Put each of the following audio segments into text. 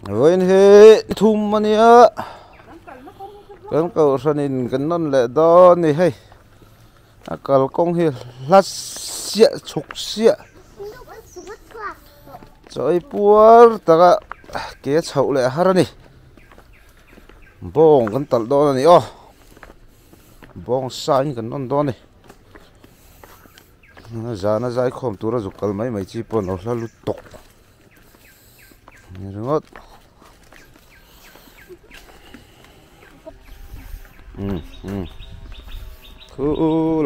Vawiin hi thum a nia kan kohhranin kan nawn leh dawn a ni hei a kalkawng hi hla siah chhuk siah chawi puar taka ke chhoh leh har a ni bawng kan talh dawn a ni aw bawng sa in kan nawn dawn a ni zana zaikhawm tura zuk kal mai mai chi pawh an lo hla lutuk. Ni ringawt um um khu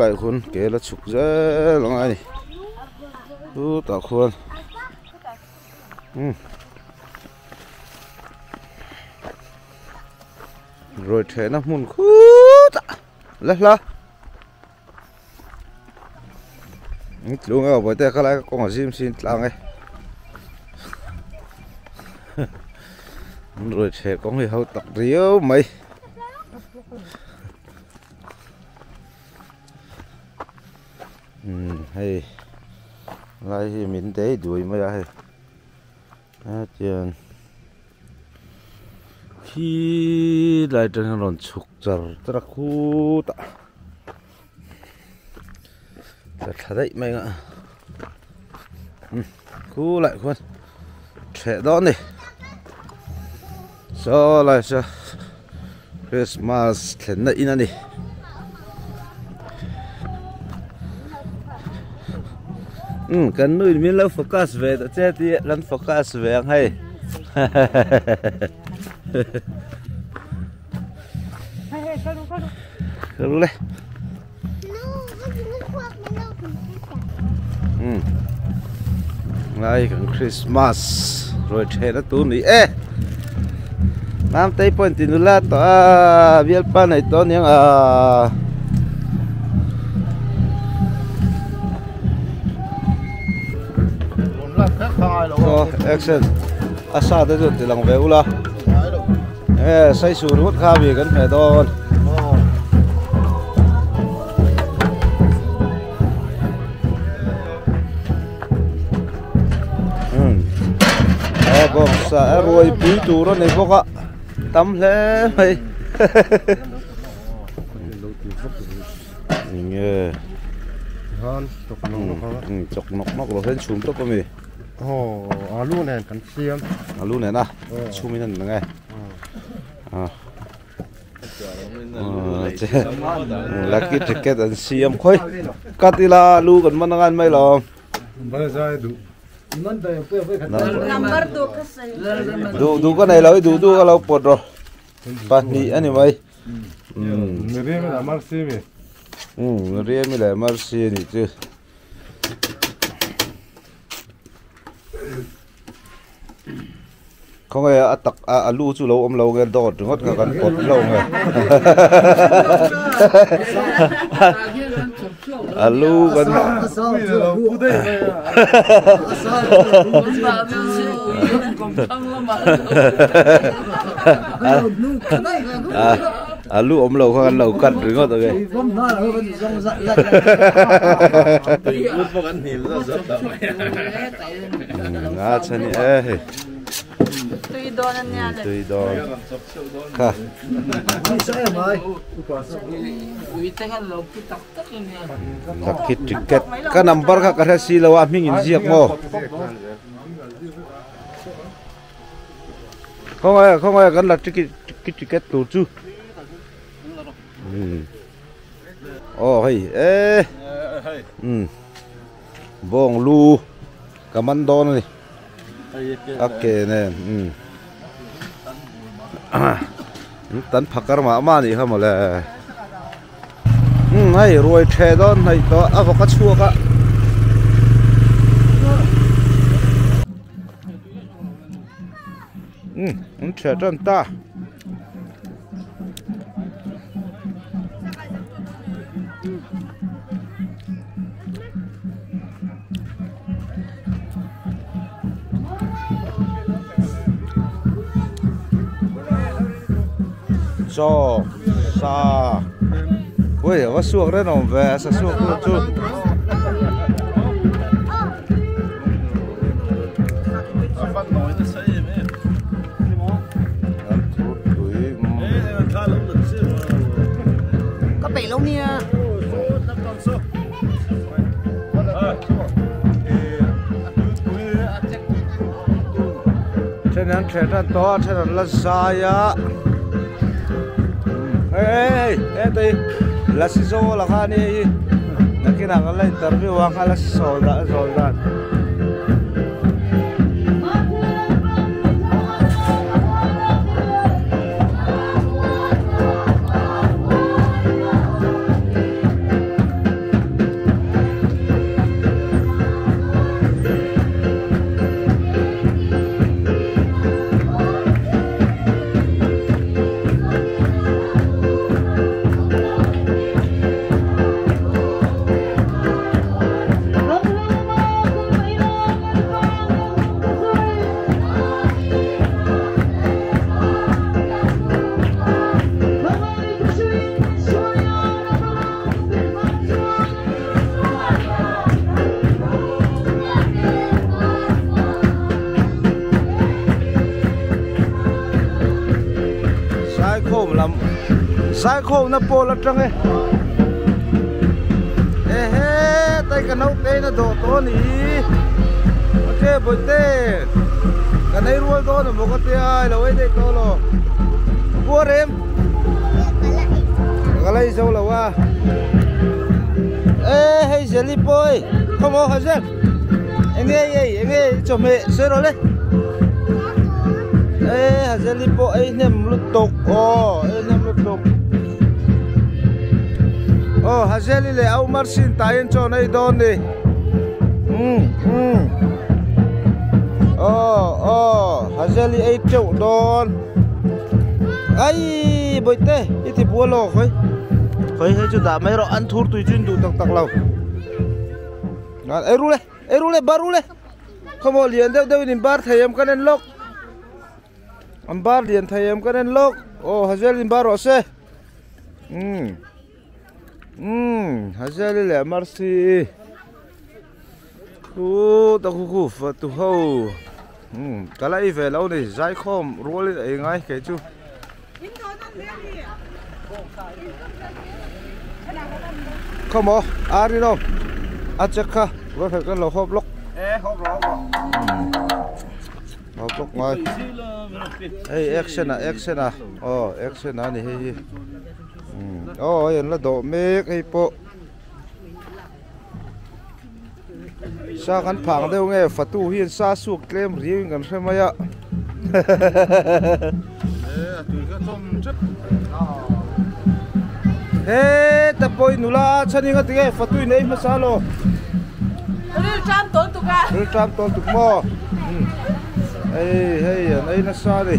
lai khun ke la chhuk zel ang a ni chutah khuan um ruai thehna hmun khutah la hla. Tlung e aw te khalai ka kawng a zim sin tlang e an ruai chhe kawng hi ho tak riau mai umm hei lai hi min dei duai mai a hei hetiang khi lai atang hian rawn chhuk char char a khutah. Ka thla daih mai ang a khu lai khuan ṭheh dawn a ni saw lai saw Christmas thlenna in a ni umm kan nu in min lo focus ve ta che tih kan focus ve ang hei ka lu le. Lai kan Christmas ruai thehna tur ni e Namtei pawh in ti nula tawh a bialpa nei tawh aniang a Action a sa te chu ti lang ve ula e saisur ngawt kha mi kan hmeh dawn. Bawngsa a ruai pui tur a ni bawk a tam hle mai enge chawk nawk nawk lo hian chhum tawp a mi alu nen kan siam alu nen a chhum in a ni nge Lucky ticket an siam khawi cut ila lu kan man angan mai lo duh duh ka nei lo i duh duh ka lo pawt rawh pahnih a ni mai Riami leh Mercy a nih chu. Khawnge a tak a a lu chu lo awm lo nge dawt ringawt kha kan pawt hlauh nge a lu kan a lu awm lo kha kan lo cut ringawt ange a chhan hi e hei tui dawn a nia le tui dawn kha lucky ticket ka number kha ka hre si lo a hming in ziak maw khawngaih khawngaih kan la ticket ticket tur chu aw hei e Bawng lu ka man dawn a ni a ke nen umm tan phakar mah mah a nih kha mawle umm hei ruai theh dawn hnaih tawh a vawk a chhuak a. Umm an theh tan ta. Chaw sa ui a va suak reng awm ve a sa suak tu chu. Then an the tan to then an la zai a. Hey hey hey la si zo la kha ni nakin ang la interview ang la si sol da zol dan. Sai khom na pol atang e. E he tai ka nau te na do to ni. Ok boi te. Ka nei rual do na mo ka te ai lo ei dei to lo. Bua rem. Ka lai zo lo wa. E hei jelly boy. Come on Hazel. Enge ei enge cho me se ro le. Ê Hazel po ei nem lu tok o ei nem lu tok. Oh Hazel le au marsin tayen cho nei don ni. Oh oh Hazel ei cheu don. Ai boi te i ti bua lo khoi. Khoi he chu da mai ro an thur tui chun du tak tak lo. Ei ru le baru le. Come on lian deuh deuh in bar thayam kan en lok. Am bar lian thayam kan en lok. Oh Hazel in bar ro se. Hazel le marsi. Tu ta khu khu fa tu ho. Kalai ve lo ni zai khom rual ei ngai ke chu. Come on, ari lo. A chek kha, va phải kan lo hop lok. E hop ro. Hop lok ngai. Hey action a action a. Oh action a ni hei. Oh en la do mek hei po. Sa kan phang deuh nge fatu hian sa suk tlem riu kan hre mai a. He ta poi nula chani nga tige fatu nei ma sa lo. Ril tram tol tuk a. Ril tram tol tuk mo. Ei hei an ei na sa ni.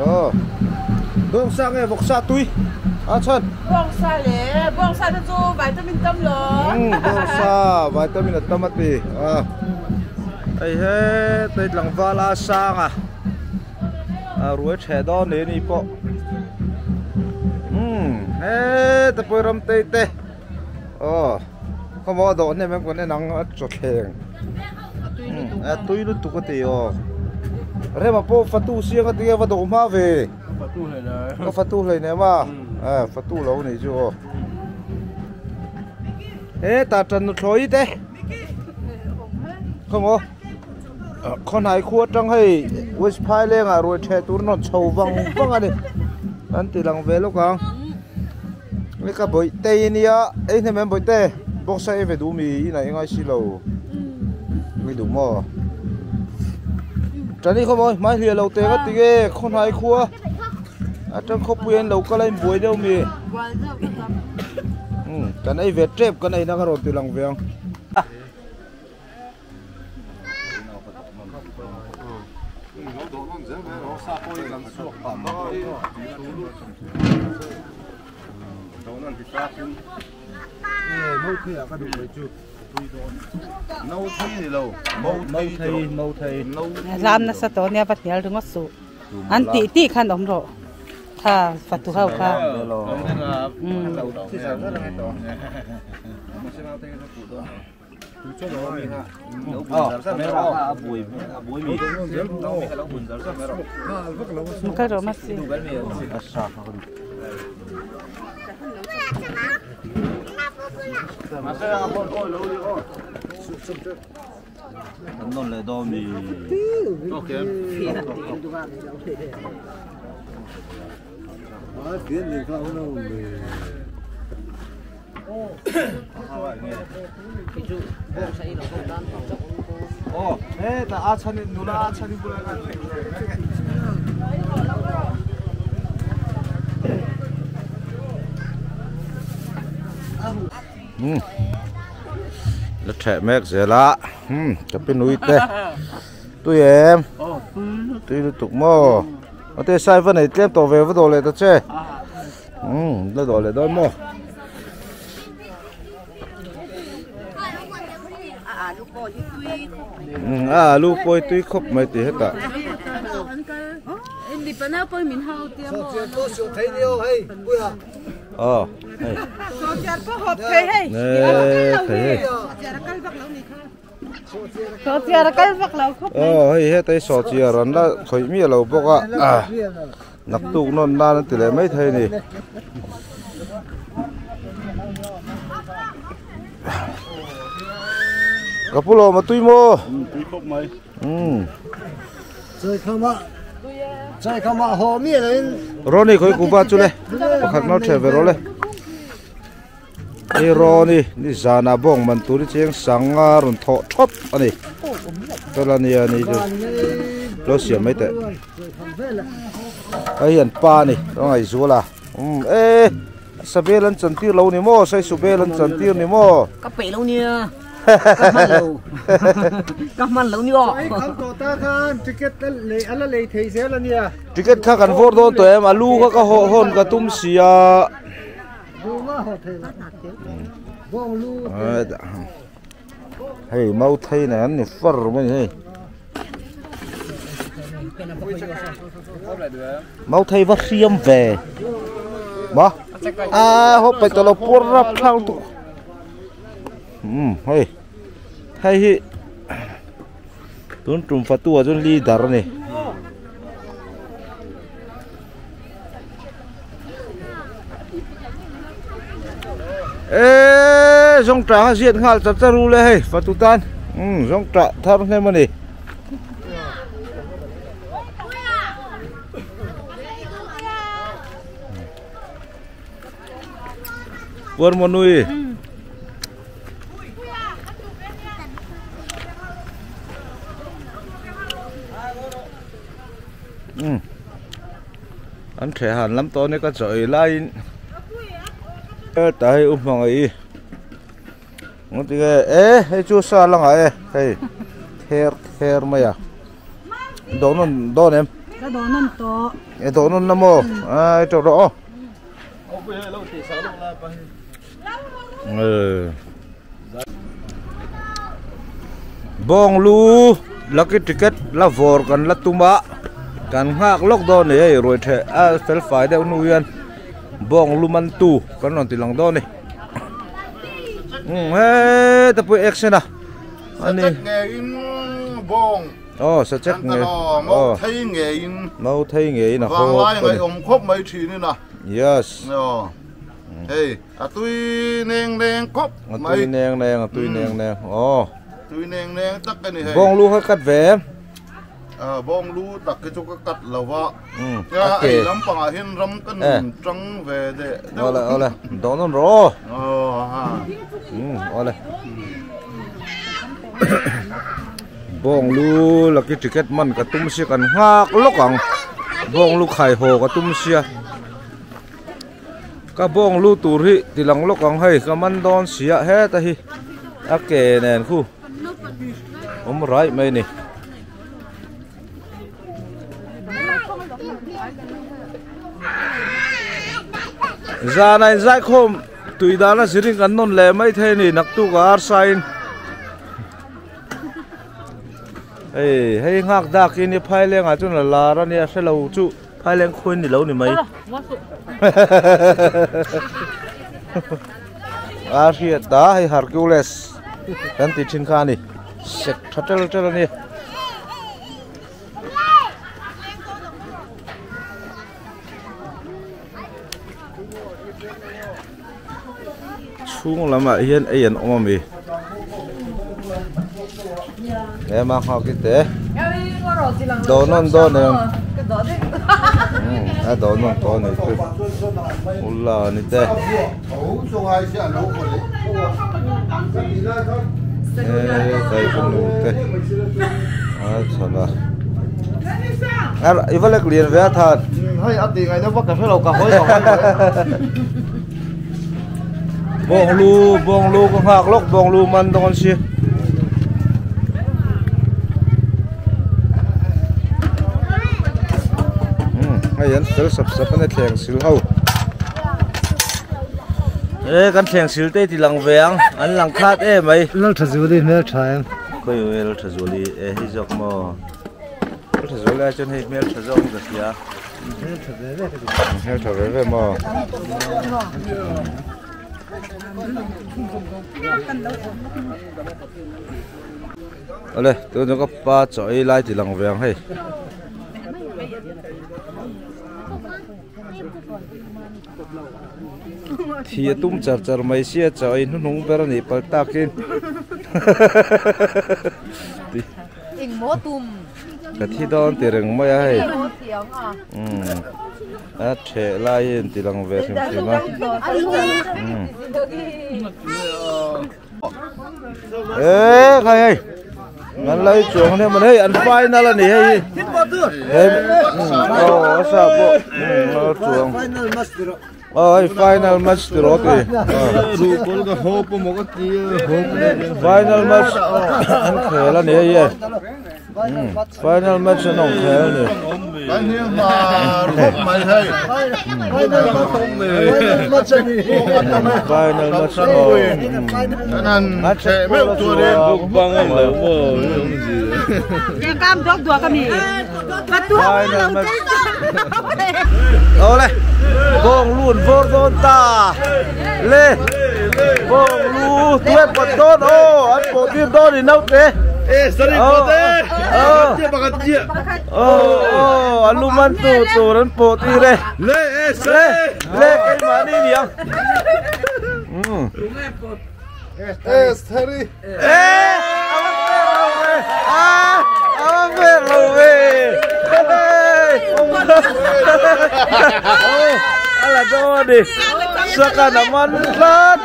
Oh. Dong sa nge vok sa tui. A chan. Bong sa le, bong sa ta chu vitamin tam lo. Bong sa vitamin tam ati. A. Ei he tei lang wala sang a. A ruai the do ne ni po. He ta poi ram tei te. Oh. Không có đồ nên em còn nên nắng chọt thèn. À tui lu tu có tiền oh. Re mà po fatu siang cái tiền vào đồ mà về. Fatu này nè. Có fatu này nè mà. À fatu lâu này chứ. Ê ta trần nó thối thế. Không có. Con này khua trăng hay West Phai lên à rồi che tu nó trâu văng văng à đi. Anh thì lằng về lúc không. Cái cái bội tê nè, ấy thì mình bội tê. Bốc xe về đủ mì này ngay xí lầu. Mình đủ mò. Trần đi không ơi, mai lìa lầu tê cái tí con hai khua. À trong khóc quyên lầu có lên buổi đâu mì. Cái này về trép cái này nó có rồi từ lòng về không? Lam na sa to nia bat nial ringot su. An ti ti khan om ro. Tha fatu hau kha. Mukha ro ma si. Kan nawn leh dawn mi. Okay. Oh, heta a chhanin nula a chhanin bulah khan. Hmm. La theh mek zel a. Hmm, ka pi nui te. Tui em? Tui lutuk maw? Ate sai va nei tlem tawh ve va dawh leh ta che. Hmm, la dawh leh dawn maw? A alu pawh hi tui khawp mai tih hetah. Aw hei. Aw hei heta hi sawhchiar an la khawih miah lo bawk a naktuk nawn nan an ti leh maithei a ni. Ka pu lawm a tui maw? Tui khawp mai. Umm. Rawni khawi kuhva chu le pakhat mau ṭheh ve rawh le. Hei Rawni ni zanah bawng man tur hi cheng sanga rawn thawh ṭhawp a ni. Fel a nia ni chu lo siam mai teh. Hei hi an pa a ni ka ngaihzual a. Umm e sabel an chantir lo ni maw sai subel an chantir ni maw. Ka peih lo nia ka hman lo ka hman lo ni aw. Ai kham tawh ta khan ticket a lei a la lei thei zel a nia. Ticket kha kan vawr dawn tawh em alu kha ka haw hawn ka tum sia. Bawng a haw thei lo. Bawng lu. Hei mau thei nen an ni far mai ni hei. Mau thei va hriam ve ma a haw paih tawh lo puar rap thlak lutuk umm hei hei hi tun tum fatu ah chuan leader a ni. Eeee zawngtah kha ziat nghal char char u le hei fatu tan umm zawngtah thar hnem a ni. Puarmawnui. Umm an theh han lam tawh a ni ka chaw ei laiin hetah hei u hmangaih i engti nge e hei chu sa la ngah e hei ther ther mai a dawh nawn dawn em ka dawh nawn tawh e dawh nawn na maw a tawh rawh aw Bawng lu lucky ticket la vawr kan la tum a kan nghak lawk dawn a ni hei ruai theh a fel fai deuh hnu hian bawng lu man tu kan rawn ti lang dawn a ni umm heta pawh action a ani aw sachek ngei aw mau thei ngeiin a hawp a ni yes. Hei a tui neng neng khawp mai. A tui neng neng a tui neng neng aw. Tui neng neng tak a ni hei. Bawng lu kha cut ve em? A bawng lu tak hi chu ka cut lo va. A ke lampangah hian ram ka nun tang ve deh deuh. Awle awle dawn nawn rawh aw. Aw ha. Awle. Bawng lu lucky ticket man ka tum sia kan nghak lawk ang. Bawng lu khai haw ka tum sia. Ka bawng lu tur hi ti lang lawk ang hei ka man dawn sia heta hi a ke nen khu awm raih mai a ni. Zan a inzaikhawm tui dana zirin kan nawn leh mai thei a ni naktuk a arsa in hei hei nghak dak in i phaileng ah chuan a lar a nia hrelo chu. Phaileng khuai ni lo ni mai. A hriat ta hei Hercules kan ti thin kha a ni. Sek tha tel tel a ni. Chhung lamah hian ei an awm a mi. E ma ngha ki te. Do non do ne. A do non to ni chu. Ulla ni te. E kai nu te. A chala. A ivalek lian ve a than. Hei a ti ngai na vak ka hrelo ka hoi ka hoi. Bong lu ka ngak lok bong lu man dong si. Hei an fel sap sap an thleng sil ho. E kan thleng sil te ti lang veang an lang khat e mai. Lal tha zuli mel tha em. Khoi mel tha zuli e hi jok mo. Lal tha zuli ai chen hei mel tha zong ka sia. Mel tha ve ve. Mel tha ve ve mo. Ale tu no ka pa choi lai ti lang veang hei. Thi tum char char mai sia choi nu nung ber ani pal takin. Ing mo tum. Ka thi don ti reng mai a hei. A the lai in ti lang ve hrim hrim a. Ê khai hei. Nan lai chuang ne man hei an final ani hei. Oh sa bo chuang. Ôi final match ti ro ti. Ru bol ka hope mo ka ti hope. Final match an khel ani hei. Final match an ong khel ni. Kan hi ma khop mai hei. Final match ani. Final match. Nan che meu tu re bang ang lo mo yong ji. Ke kam dok dua kami. Final match. Ole. Bong luôn vor don ta. Le. Bong lu tuet pot don ô an po tir don ni nau te. Eh sorry po te. Chia bakat chia. Oh oh aluman tu tu ran po tir re. Le eh sorry. Le cái mà đi nhỉ. Eh sorry. Eh awang ver lo ve. Ala do đi. Saka naman tlat.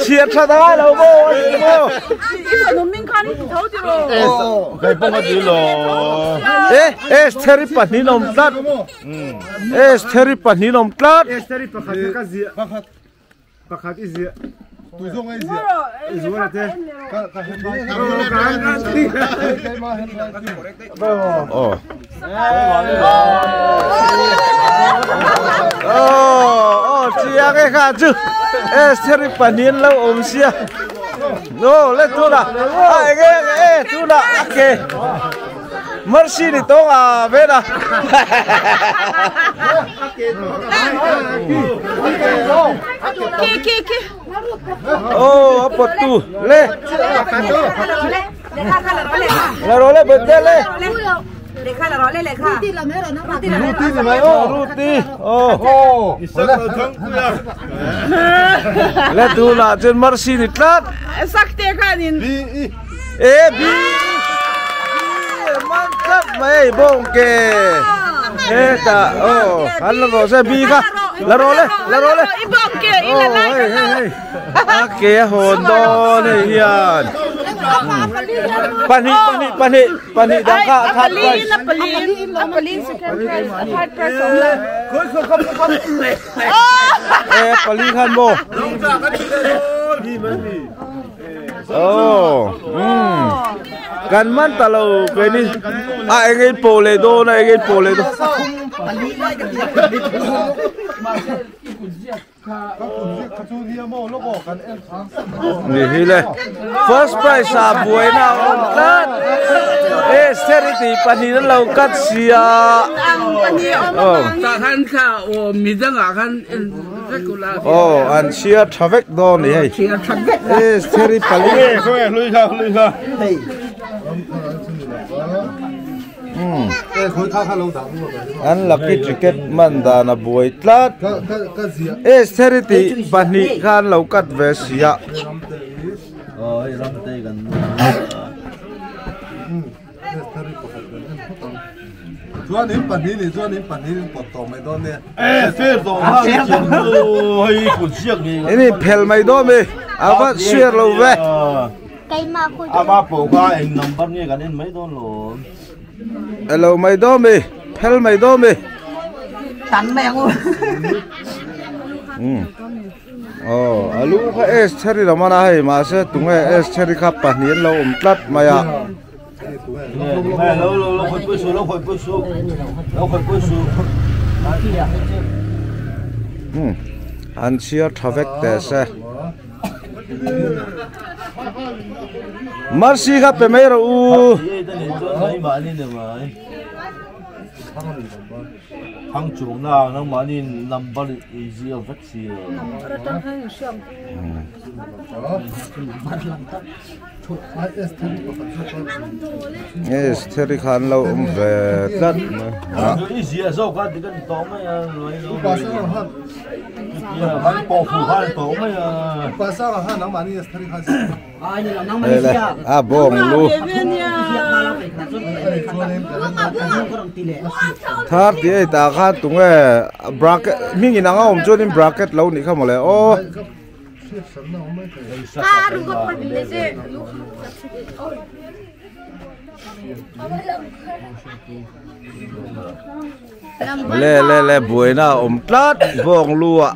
Chia tha da lo mo mo. Kai bong a ti lo. Eh eh theri pahnih nom tlat. Eh theri pahnih nom tlat. Eh theri pakhat ka zia. Pakhat. Pakhat i zia. Tu zong ai zia. Zua te. Ka ka Oh. Oh, oh, chia cái kha chứ. Eh theri pahnih lo om sia. No, le tu na. Ai cái eh tu na. Okay. Mercy ni tong à ve na. Ki ki ki. Oh, apa tu? Le. La role bete le. Lekha la role lekha. Ruti la mera na ruti ni mai oh ruti. Oh. Oh. Isak thang ku ya. Le tu la chen mercy ni tlat. Sakte khanin. B E. E B. Mantap mai bong ke. Eh ta oh, an la ro se B kha. La role, la role. I bong ke i la lai kha. A ke hon do ni hian. Pani pani pani pani dang kha kha palin palin palin second prize third prize om la. Khoi khoi khom khom. Eh pali khan bo. Oh. Kan man ta lo ke ni. A engei po le do na engei po le do. Ni hi le. First prize a buai na om tlat. Eh charity pahnih an lo kat sia. Oh. Ta khan kha o mi dang a khan Oh an sia thavek do ni hei. Eh charity pali. Khoi lui kha lui kha. An lucky ticket man dan a buai tlat. Estheri tih pahnih kha an lo cut ve si a. In inphel mai dawn mi a va share lo ve. Elo mai dawn mi phel mai dawn mi. Aw a lu kha S theri lam a na hei mahse tunge S theri kha pahnih an lo awm tlat mai a. An chhiar tha vek teh se. Mercy kha pe mai rawh u. Estheri kha an lo awm ve tlat mai a. Ele a bawng lu thar tih a tah khan tunge bracket hming in ang a awm chuanin bracket lo nih kha mawle aw. Le le le buaina a awm tlat vawng lu ah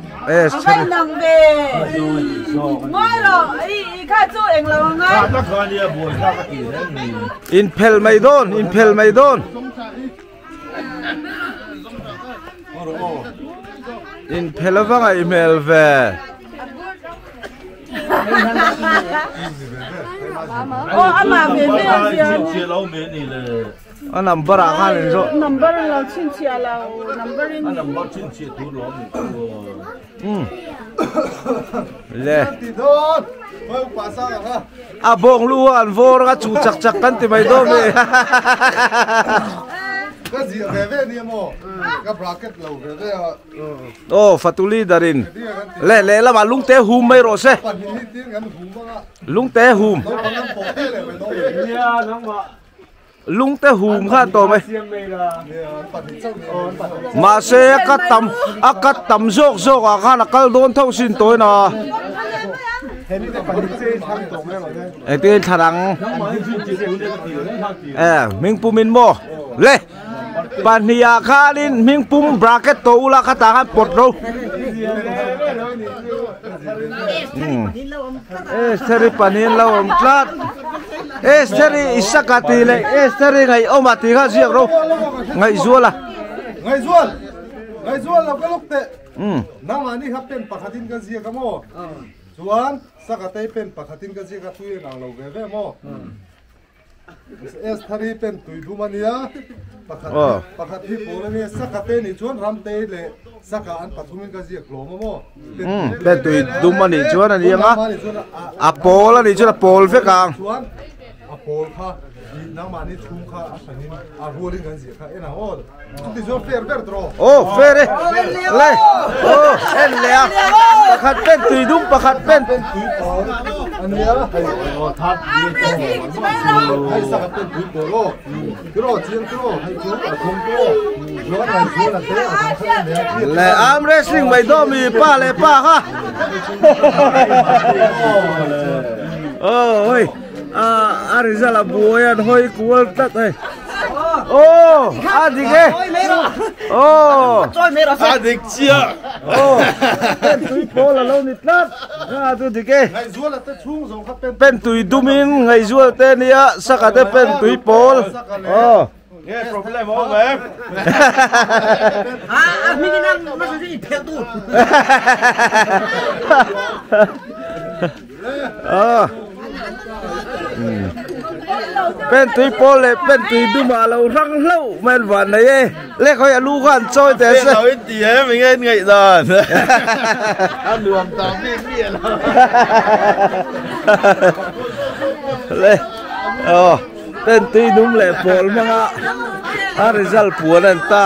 inphel mai dawn inphel mai dawn. Inphel ava ngaih hmel ve. A number ah khan in zawh. Number lo chhinchhiah lo number in. Le. A bawng lu a an vawr anga chu chak chak kan ti mai dawn e. Aw fatu leader in leh lehlamah lungte hum mai rawh se. Lungte hum. Lungte hum kha a tawm e. Mahse a cut tam a cut tam zawk zawk ah khan a kal dawn tho sin tawi na. Engtin thla dang e hming pum in maw le pahnih ah khanin hming pum bracket tawh ula khatah khan pawt ro. Estheri pahnih an lo awm tlat Estheri Isaka tih leh Estheri Ngaihawma tih kha ziak ro Ngaihzuala Ngaihzual Ngaihzual lo ka lawk teh nangmahni kha pen pakhatin ka ziak a maw chuan Saka tei pen pakhatin ka ziak a tui engah lo ve ve maw. Esthari pen tui dum a nia, pakhat pakhat hi pawl a nia, saka te nih chuan Ramtei leh saka an pathumin ka ziak hlawm a maw? Pen tui dum a nih chuan a ni ang a, a pawl a nih chuan a pawl vek ang. Chuan a pawl kha nangmahni chhung kha a hranin a rualin kan ziah kha en ang aw. Chuti chuan fair ber tawh. Aw fair e, le aw en leh a, pakhat pen tui dum pakhat pen. Pen tui pawl a nia hei hei saka pen tui pawl aw tiraw chiang tiraw hei chu a dum tiraw chuan hei chuan a te a dang kha en leh a. Le arm wrestling mai daw mi pa leh pa kha. Aw hei a result a buai an hawi kual tlat hei. Aw a dik e aw a dik chiah aw pen tui pawl a lo ni tlat a chu dik e Ngaihzuala te chhung zawng kha pen pen tui dumin Ngaihzual te nia saka te pen tui pawl aw nge problem a awm em a a hming in a nasa chu i phelh tu aw Pen tui pawl leh pen tui dum ah lo hrang hlauh mai an van nei e le khawi a lu kha an chawi teh se. Lo in ti em enge in ngaih dan a nuam ta bik miah lo. Le aw. Pen tui dum leh pawl hmanga a result puan an ta.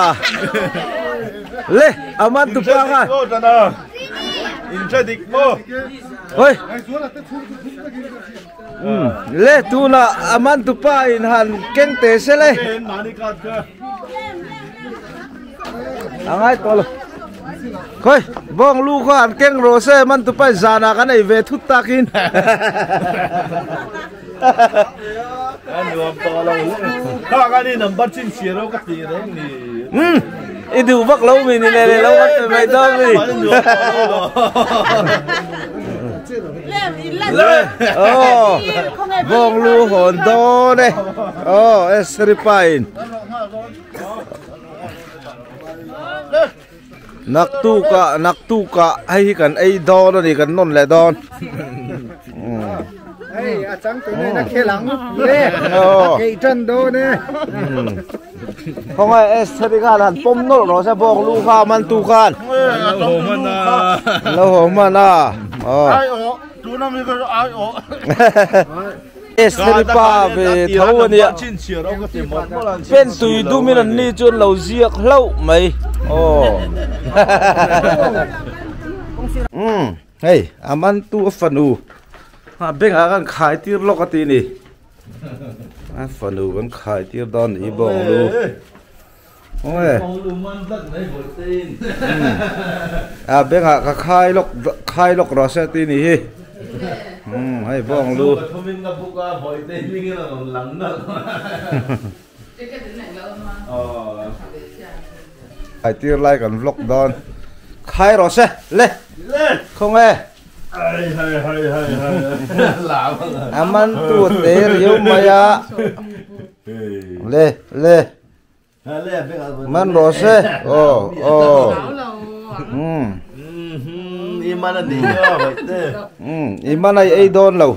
Le a man tu pa khan. In hre dik maw? Hoi. Le tuna a man tu pa in han keng te se le. A ngai tawh lo. Khoi bawng lu kha an keng rawh se man tu pa zana kan ei ve thut takin. An nuam tawh lo. Kha ka ni number chin chhiar ho ka ti reng ni. I duh vak lo mi ni le le lo kan pe mai dawn mi. Le. Oh. Bawng lu hawn dawn e. Oh, esri pa in. Nak tu ka nak tu ka hei hi kan ei dawn ani kan nawn leh dawn. Hei a chang tu nei na khelang le a kei tan dawn e. Khongai Estheri khan han pawm nawlh rawh se bawng lu kha man tu khan. Lo haw hman a. Ai aw tuna mi ka ai aw. Estheri pa ve tho ania. Pen tui dumin an ni chuan lo ziak hlauh mai. Aw. Hei a man tu a fanu. A bengah khan khai tir lawk a ti ni. A fanu kan khai tir dawn ni bawng lu. Oi. A bengah ka khai lawk khai lawk rawh se ti ni hi. Hei bawng lu. Khai tir lai kan vlog dawn. Khai rawh se le. Khawng e. A man tu te riau mai a. Le le. Man rawh se. Aw aw. I man a ni a vaihte. I man a i ei dawn lo.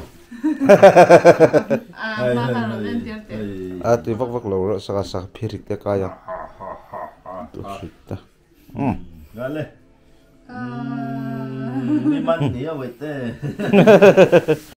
A ti vak vak lo rawh saka saka phirik te kai ang. Tu hrik ta. Ngale. I man ni a vaihte.